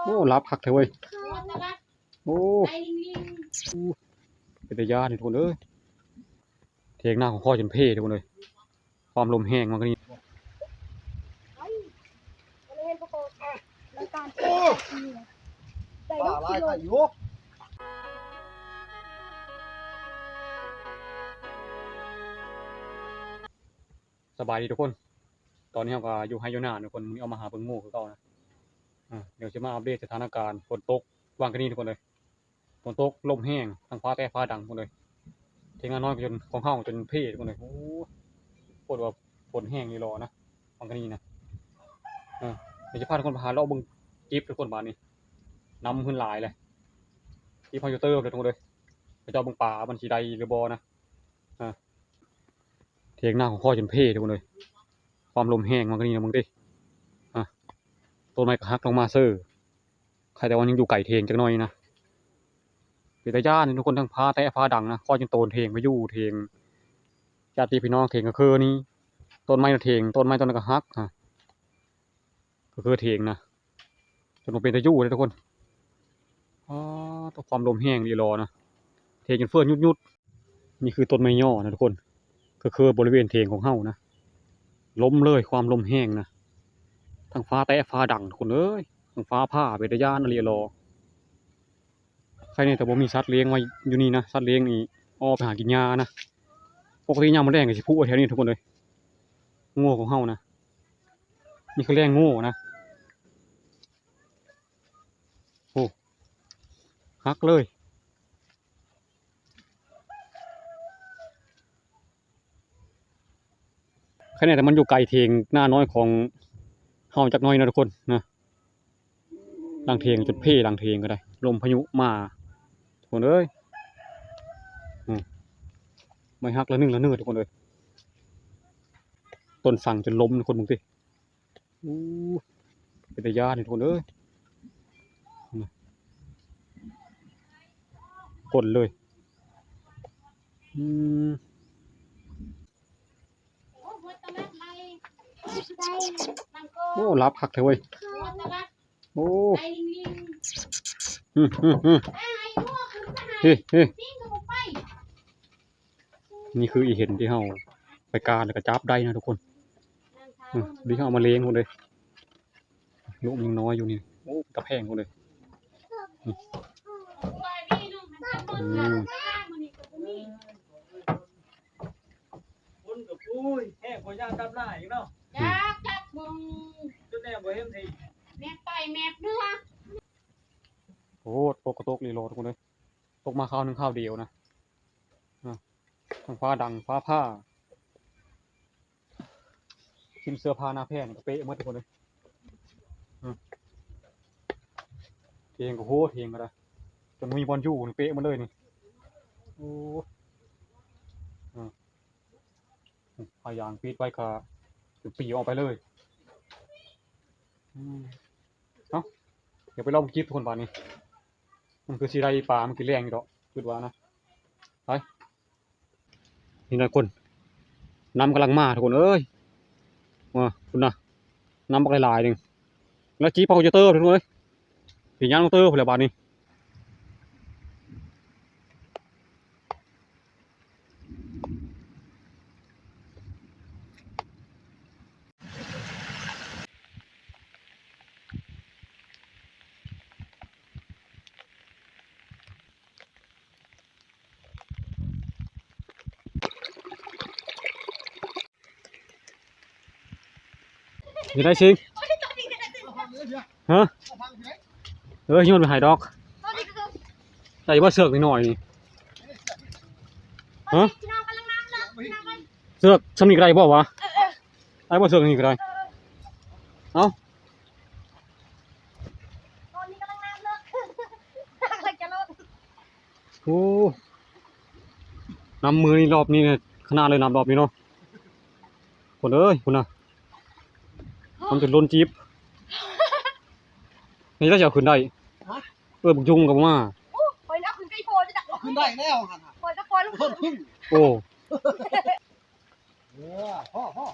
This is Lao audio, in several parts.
ໂອ້ ຫຼັບຄັກແທ້ເວີຍ. ໂອ້ ເປັນຕາຢ້ານນີ້ທຸກຄົນເອີຍ. ຖຽງນາຂອງຂ້ອຍຈົນເພທຸກຄົນເອີຍ. ຄວາມລົມແຮງມາກະນີ້. ສະບາຍດີທຸກຄົນ. ຕອນນີ້ເຮົາກະຢູ່ໄຮ່ຢູ່ນາທຸກຄົນ. ມື້ນີ້ອອກມາຫາເບິ່ງງູຄືເກົ່ານະ. ອ່າ ດຽວຊິມາອັບເດດສະຖານະການຝົນຕົກຫວ່າງກະນີ້ທຸກຄົນເອີຍ. ຝົນຕົກ ລົມແຮງ ທັງຟ້າແຕະຟ້າດັງພຸ້ນເລີຍ. ຖຽງນານ້ອຍຈົນ ຂອງເຮົາຈົນເພທຸກຄົນເລີຍ. ໂອ້ ໂຄດວ່າຝົນແຮງອີ່ຫຼໍນະ ຫວ່າງກະນີ້ນະ. ເອີ ດຽວຈະພາທຸກຄົນໄປຫາເລາະເບິ່ງຈິບທຸກຄົນ. ບາດນີ້ນ້ຳຂຶ້ນຫຼາຍເລີຍ. ຈິບເຮົາຢູ່ເຕີບເລີຍທຸກຄົນເລີຍ. ໄປເຈາະເບິ່ງປາມັນຊິໄດ້ຫຼືບໍ່ນະ. ອ່າ ຖຽງນາຂອງຂ້ອຍຈົນເພທຸກຄົນເອີຍ. ຄວາມລົມແຮງມາກະນີ້ນະ ເບິ່ງຕິ. ອ່າ ຕົ້ນໄມ້ກະຫັກລົງມາເຊີ. ໃຄແຕ່ວ່າຍັງຢູ່ໄກຖຽງຈັກໜ້ອຍນະ. ເປັນຕາຢ້ານທຸກຄົນ ທັງຟ້າແຕະຟ້າດັງນະ. ຂ້ອຍຈຶ່ງໂຕນຖຽງໄປຢູ່ຖຽງ ຍາດຕິພີ່ນ້ອງຖຽງກະຄືນີ້. ຕົ້ນໄມ້ນະຖຽງ ຕົ້ນໄມ້ຕົ້ນນັ້ນກະຫັກນະ. ກະຄືຖຽງນະ ຈົນບໍ່ເປັນຕາຢູ່ເລີຍທຸກຄົນ. ອໍ ຄວາມລົມແຮງອີ່ຫຼໍນະ. ຖຽງຈົນເຟີ້ຍຍຸດໆ. ນີ້ຄືຕົ້ນໄມ້ຍໍ້ນະທຸກຄົນ. ກະຄືບໍລິເວນຖຽງຂອງເຮົານະ. ລົມເລີຍ ຄວາມລົມແຮງນະ. ທັງຟ້າແຕະຟ້າດັງທຸກຄົນເອີຍ. ທັງຟ້າຜ່າ ເປັນຕາຢ້ານອີ່ຫຼີຫຼໍ. ໃຄແນ່ແຕ່ບໍ່ມີສັດລ້ຽງໄວ້ຢູ່ນີ້ນະ. ສັດລ້ຽງນີ້ອອກໄປຫາກິນຫຍ້ານະ. ປົກກະຕິຍາມມື້ແລງກະຊິຜູໄວ້ແຖວນີ້ທຸກຄົນເອີຍ. ງົວຂອງເຮົານະ. ນີ້ຄືແລ້ງງົວນະ. ໂອ້ ຫັກເລີຍ. ໃຄແນ່ແຕ່ມັນຢູ່ໄກຖຽງນານ້ອຍຂອງເຮົາຈັກໜ້ອຍນະທຸກຄົນນະ. ຫຼັງຖຽງຈົນເພ ຫຼັງຖຽງກະໄດ້ ລົມພາຍຸມາທຸກຄົນເອີຍ. ອື ໄມ້ຫັກລະໜຶ່ງລະເນີດທຸກຄົນເອີຍ. ຕົ້ນສັງຈົນລົ້ມທຸກຄົນເບິ່ງຕິ. ໂອ້ ເປັນຕາຢ້ານນີ້ທຸກຄົນເອີຍ. ກົ້ນເລີຍ. ອືມ ໂອ້ ຫຼັບຄັກແທ້ເວີຍ. ໂອ້ ອືມ ອືມ ອືມ ເຮີ ເຮີ. ນີ້ຄືອີ່ເຫັນທີ່ເຮົາໄປການແລ້ວກະຈັບໄດ້ນະທຸກຄົນ. ອືມ ດີເຮົາເອົາມາລ້ຽງພຸ້ນເດ້. ລູກຍັງນ້ອຍຢູ່ນີ້. ໂອ້ ຕາແພງພຸ້ນເດ້. ອືມ ອືມ ຝົນກະໂອ້ຍ ແຮງກວ່າຍາມດຳນາອີກເນາະ. ຢາກຈັກເບິ່ງ ຈົນແນມບໍ່ເຫັນທີ ແມບໄປແມບເໜືອ. ໂອ້ ຝົນກະຕົກອີ່ຫຼີຫຼໍທຸກຄົນເອີຍ. ຕົກມາຄາວໜຶ່ງຄາວດຽວນະ. ອ່າ ທັງຟ້າດັງຟ້າຜ່າ ຊິ້ນເສື້ອຜ້າໜ້າແພນກະເປະໝົດທຸກຄົນເອີຍ. ອືມ ຖຽງກະໂຫ ຖຽງກະໄດ້ ຈົນບໍ່ມີບ່ອນຢູ່ນີ້ ເປະໝົດເລີຍນີ້. ໂອ້ ອືມ ຜ້າຢາງປິດໄວ້ກະປິວອອກໄປເລີຍ. ອືມ ເອົາ ດຽວໄປລອງຈິບທຸກຄົນບາດນີ້. ມັນຄືຊິໄດ້ປາມາກິນແລງຢູ່ດອກ ຄິດວ່ານະ. ໄປ ນີ້ນະທຸກຄົນ ນ້ຳກຳລັງມາທຸກຄົນເອີຍ. ວ່າ ພຸ້ນນະ ນ້ຳບັກຫຼາຍໆໜຶ່ງ ແລ້ວຈີບເຮົາຈະເຕີບທຸກຄົນເອີຍ. ຊິຍ່າງເຕີບພຸ້ນແຫຼະບາດນີ້. ຢູ່ໄດ້ຊິງ ຮະ? ເອີ ໂຍນໄປໃຫ້ດອກ. ໄດ້ບໍ່ເຊືອກນ້ອຍໆນີ້? ຮະ? ເຊືອກຊ່ຳນີ້ກະໄດ້ບໍ່ວະ? ໄດ້ບໍ່ເຊືອກນີ້ກະໄດ້? ເອົາ. ໂອ້ ນ້ຳມື້ນີ້ ລອບນີ້ຂະໜາດເລີຍ ນ້ຳລອບນີ້ເນາະ ຄົນເອີຍ. ພຸ້ນນະ ມັນຈົນລົ້ນຈີບ ນີ້ລະຈະເອົາຂຶ້ນໄດ້. ຮະ? ເອີ ບັກຍຸງກະບໍ່ມາ. ໂອ້ ຂ້ອຍເອົາຂຶ້ນໄກໂພດ ເອົາຂຶ້ນໄດ້ແລ້ວຫັ້ນ ຂ້ອຍກະປ່ອຍລົງ. ໂອ້ ເອີ ພໍ ພໍ.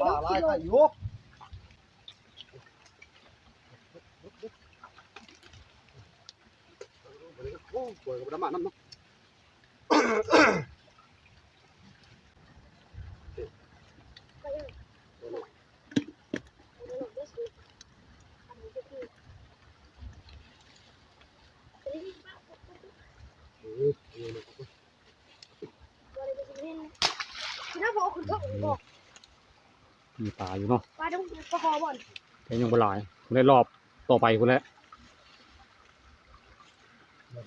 ປາຫຼາຍ ໄດ້ ປາຫຼາຍ ໂລ ໄດ້ ໂລ ກິໂລ ໄດ້ຢູ່. ໂອ້ ປ່ອຍກໍບໍ່ໄດ້ມານຳເນາະ. ມີປາຢູ່ເນາະ ປາດງ ປາຄໍບ່ອນ ແຕ່ຍັງບໍ່ຫຼາຍ ພຸ້ນແຫຼະ ລອບຕໍ່ໄປພຸ້ນແຫຼະ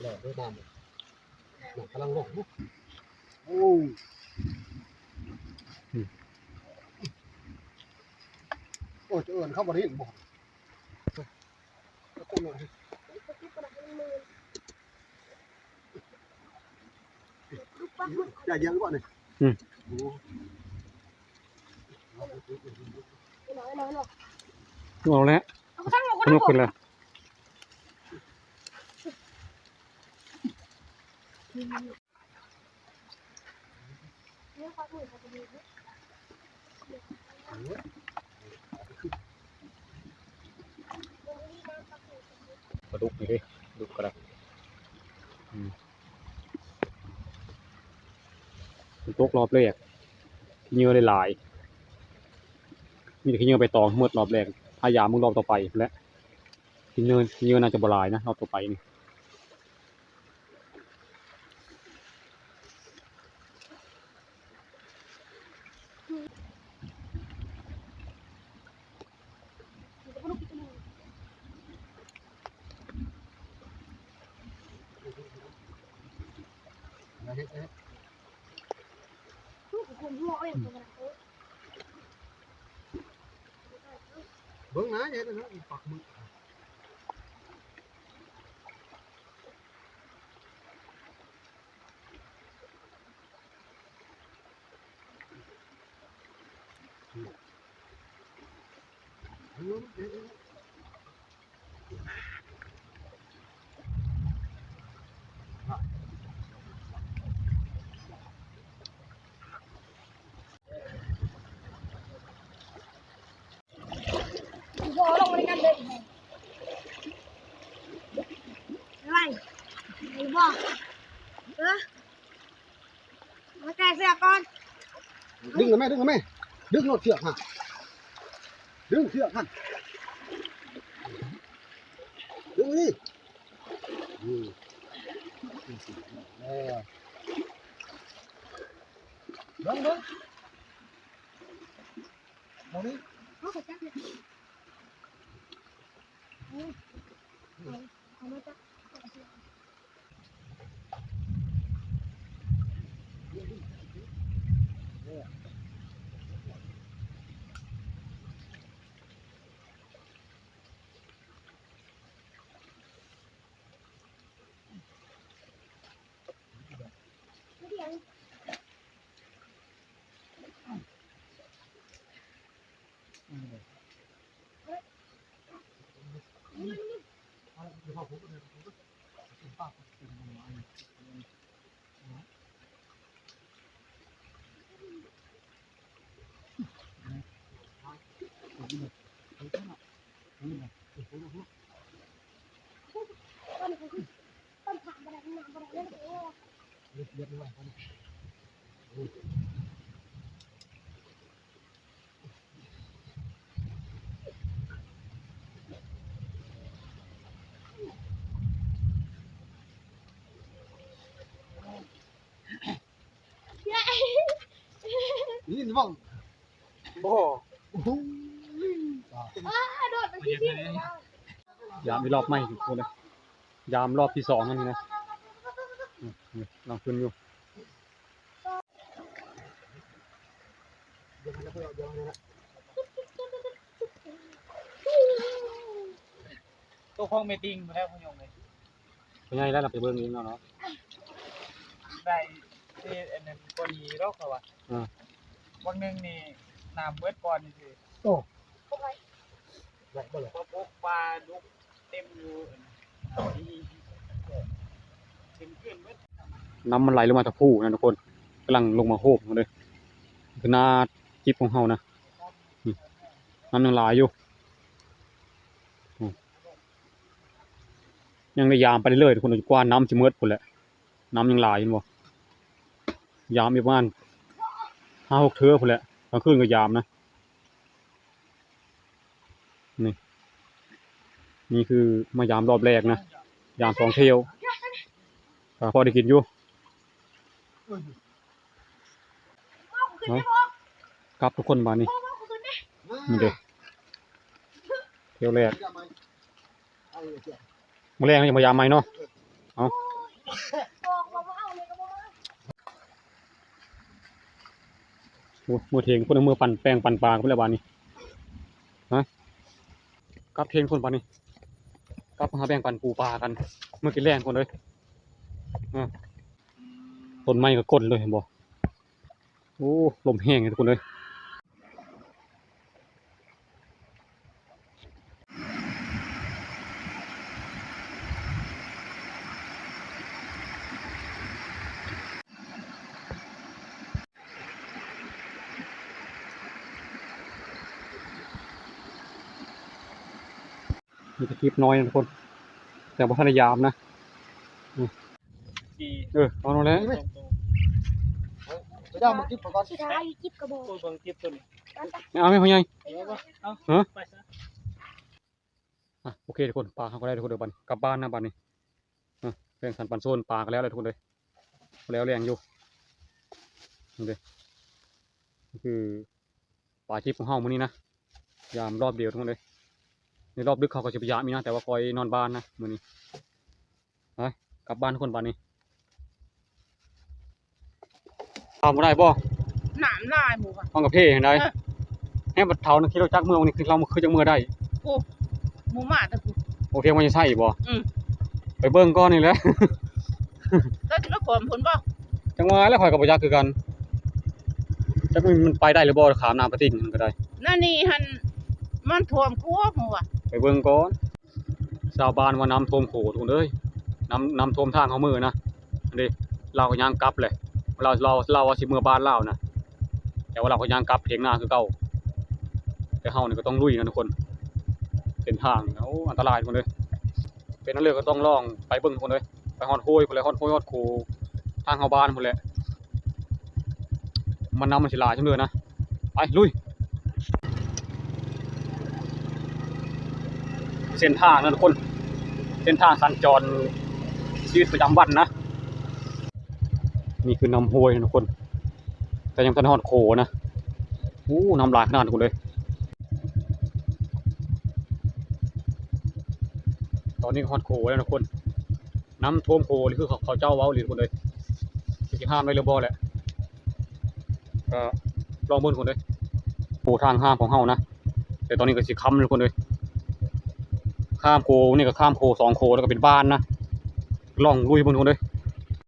ລອບໆ ເດີ ນ້ຳ ນ້ຳກຳລັງລົງ. ໂອ້ ອືມ ໂອ້ຍ ຈະເອີ້ນເຂົາບໍ່ໄດ້ຍິນບໍ່? ຢ່າຢຽງບໍ່ນີ້? ອືມ ໂອ້ ເອົາແລ້ວ ເອົາ ເອົາ ເອົາ ເອົາ ຂຶ້ນແລ້ວ. ປາດຸກນີ້ເດ້ ດຸກກໍໄດ້ ອືມ ມັນຕົກລອບແລກ ຂີ້ເຫຍື້ອໄດ້ຫຼາຍ ມີແຕ່ຂີ້ເຫຍື້ອໃບຕອງໝົດລອບແລກ ພະຍາຍາມເບິ່ງລອບຕໍ່ໄປພຸ້ນແຫຼະ. ຂີ້ເຫຍື້ອ ຂີ້ເຫຍື້ອໜ້າຈະບໍ່ຫຼາຍນະ ລອບຕໍ່ໄປນີ້. ເບິ່ງນະ ເຮັດນະ ປັກມື. ມາແກ້ເສືອກ່ອນ ດຶງແມ່ ດຶງແມ່ ດຶງໂລດເຊືອກຫັ້ນ ດຶງເຊືອກຫັ້ນ ດຶງນີ້ ອືມ ເອີ ເບິ່ງ ເບິ່ງ ເອົານີ້ ເອົາໄປຈັບເລີຍ ເອົາ ເອົາມາຈັບ. ຍິນບໍ່? ບໍ່. ໂອ້ໂຫ ອ່າ ໂດດໄປທີ່ ຍາມອີກລອບໃໝ່ທຸກຄົນເອີຍ ຍາມລອບທີສອງນັ້ນນີ້ນະ ອືມ ນີ້ກຳລັງຂຶ້ນຢູ່. ໂຕຂອງແມ່ຕິ່ງພຸ້ນແຫຼະ ພໍ່ຍອງເອີຍ. ພໍ່ໃຫຍ່ແລ້ວລະໄປເບິ່ງເອງເນາະ. ໄດ້ແຕ່ອັນນັ້ນກໍດີດອກ ເຂົາວ່າ ເອີ ວັງໜຶ່ງນີ້ນ້ຳເບິດບ່ອນນີ້. ໂອ້ ໄດ້ບໍ່ລະ? ປາບົກປາດຸກເຕັມຢູ່ ເຕັມຄືນເບິດ. ນ້ຳມັນໄຫຼລົງມາແຕ່ພູ້ນະທຸກຄົນ ກຳລັງລົງມາໂຮບເລີຍ. ຄືນາຈິບຂອງເຮົານະ ອືມ ນ້ຳຍັງຫຼາຍຢູ່. ອືມ ຍັງໄດ້ຍາມໄປເລື້ອຍໆ ທຸກຄົນ ກວ່ານ້ຳຊິໝົດພຸ້ນແຫຼະ. ນ້ຳຍັງຫຼາຍ ເຫັນບໍ່? ຍາມອີກປະມານຫ້າຫົກເທື່ອພຸ້ນແຫຼະ ກາງຄືນກໍຍາມນະ. ນີ້ ນີ້ຄືມາຍາມຮອບແລກນະ ຍາມສອງທ່ຽວ ກໍພໍໄດ້ກິນຢູ່. ເອົາ ກັບທຸກຄົນບາດນີ້. ນີ້ເດ້ ທ່ຽວແລກ. ມື້ແລງເຮົາຈະມາຢາມໃໝ່ເນາະ. ເອົາ ໂອ້ ເມືອເຖິງພຸ້ນ ເມືອປັ່ນແປ້ງປັ່ນປາພຸ້ນແລ້ວບາດນີ້. ຮະ ກັບເຖິງພຸ້ນບາດນີ້ ກັບມາຫາແບ່ງປັນປູປາກັນ ເມືອກິນແລງພຸ້ນເລີຍ. ອາ ຕົ້ນໄມ້ກໍກົ້ນເລີຍ ເຫັນບໍ່? ໂອ້ ລົມແຮງເດ້ທຸກຄົນເອີຍ. ມີແຕ່ກິບນ້ອຍນະທຸກຄົນ ແຕ່ບໍ່ທັນໄດ້ຢາມນະ. ອືມ ເອີ ເອົານັ້ນແຫຼະ ໄປເອົາມາກິບກ່ອນ ຊິຖ້າຢູ່ກິບກໍບໍ່ ໂອ້ຍ ເບິ່ງກິບຕົວນີ້ ເອົາແມ່ພໍ່ໃຫຍ່ ເອົາ ຮະ ໄປຊະ. ອ່ະ ໂອເຄທຸກຄົນ ປາເຮົາກໍໄດ້ທຸກຄົນເດີ ບັດນີ້ກັບບ້ານນະ ບັດນີ້ ອ່ະ ແບ່ງສັນປັນສ່ວນປາກໍແລ້ວແຫຼະທຸກຄົນເດີ ແລ້ວແລ້ງຢູ່. ນີ້ເດ້ ນີ້ຄືປາຈິບຂອງເຮົາມື້ນີ້ນະ ຢາມຮອບດຽວທຸກຄົນເອີຍ. ໃນຮອບດຶກເຮົາກໍຊິໄປຢາມອີກນະ ແຕ່ວ່າຂ້ອຍນອນບ້ານນະມື້ນີ້. ໄປ ກັບບ້ານທຸກຄົນບາດນີ້. ເອົາບໍ່ໄດ້ບໍ່? ນ້ຳຫຼາຍໝູ່ວ່າ ຫ້ອງກາເຟຫັ້ນໃດ. ເອີ ແຮງບັດເຖົ້ານະ ຂີ່ລົດຈັກເມືອນີ້ ຄືເຮົາຄືຈັກເມືອໄດ້. ໂອ້ ໝູ່ມາແຕ່ພຸ້ນ ໂອເຄ ມັນຈະໃຊ້ບໍ່? ອືມ ໄປເບິ່ງກ່ອນນີ້ແຫຼະ. ແລ້ວຊິມາຂວມພຸ້ນບໍ່? ຈັ່ງວ່າແຫຼະ ຂ້ອຍກໍບໍ່ຈັກຄືກັນ ຈັກມັນໄປໄດ້ຫຼືບໍ່ ຂ້າມນ້ຳປະຕິ່ງຫັ້ນກໍໄດ້. ແນວນີ້ຫັ້ນມັນຖ້ວມຂົວໝູ່ວ່າ ໄປເບິ່ງກ່ອນ. ຊາວບ້ານວ່ານ້ຳຖ້ວມໂຂທຸກຄົນເອີຍ ນ້ຳ ນ້ຳຖ້ວມທາງເຮົາເມືອນະ. ອັນນີ້ລາວກໍຍ່າງກັບແຫຼະ ລາວ ລາວ ລາວວ່າຊິເມືອບ້ານລາວນະ ແຕ່ວ່າລາວກໍຍ່າງກັບຖຽງນາຄືເກົ່າ. ແຕ່ເຮົານີ້ກໍຕ້ອງລຸຍນະທຸກຄົນ ເສັ້ນທາງ ໂອ້ ອັນຕະລາຍທຸກຄົນເອີຍ. ເປັນອັນເລີກກໍຕ້ອງລອງໄປເບິ່ງທຸກຄົນເອີຍ ໄປຮອດຫ້ວຍພຸ້ນແຫຼະ ຮອດຫ້ວຍຮອດໂຂ ທາງເຮົາບ້ານພຸ້ນແຫຼະ ມັນນ້ຳມັນຊິຫຼາຍຈັ່ງເດີນະ. ໄປລຸຍ ເສັ້ນທາງນະທຸກຄົນ ເສັ້ນທາງສັນຈອນຊີວິດປະຈຳວັນນະ. ນີ້ຄືນ້ຳຫ້ວຍນະທຸກຄົນ ແຕ່ຍັງບໍ່ທັນຮອດໂຂນະ. ໂອ້ ນ້ຳຫຼາຍຂະໜາດທຸກຄົນເອີຍ. ຕອນນີ້ຮອດໂຂແລ້ວທຸກຄົນ ນ້ຳຖ້ວມໂຂນີ້ຄືເຂົາ ເຂົາເຈົ້າເວົ້າອີ່ຫຼີທຸກຄົນເອີຍ. ຊິຫ້າມໄດ້ຫຼືບໍ່ແຫຼະ ກໍລອງເບິ່ງທຸກຄົນເອີຍ. ໂຂທາງຫ້າມຂອງເຮົານະ ແຕ່ຕອນນີ້ກໍຊິຄ່ຳແລ້ວທຸກຄົນເອີຍ. ຂ້າມໂຂນີ້ກໍຂ້າມໂຂສອງໂຂ ແລ້ວກໍເປັນບ້ານນະ. ລອງລຸຍເບິ່ງທຸກຄົນເອີຍ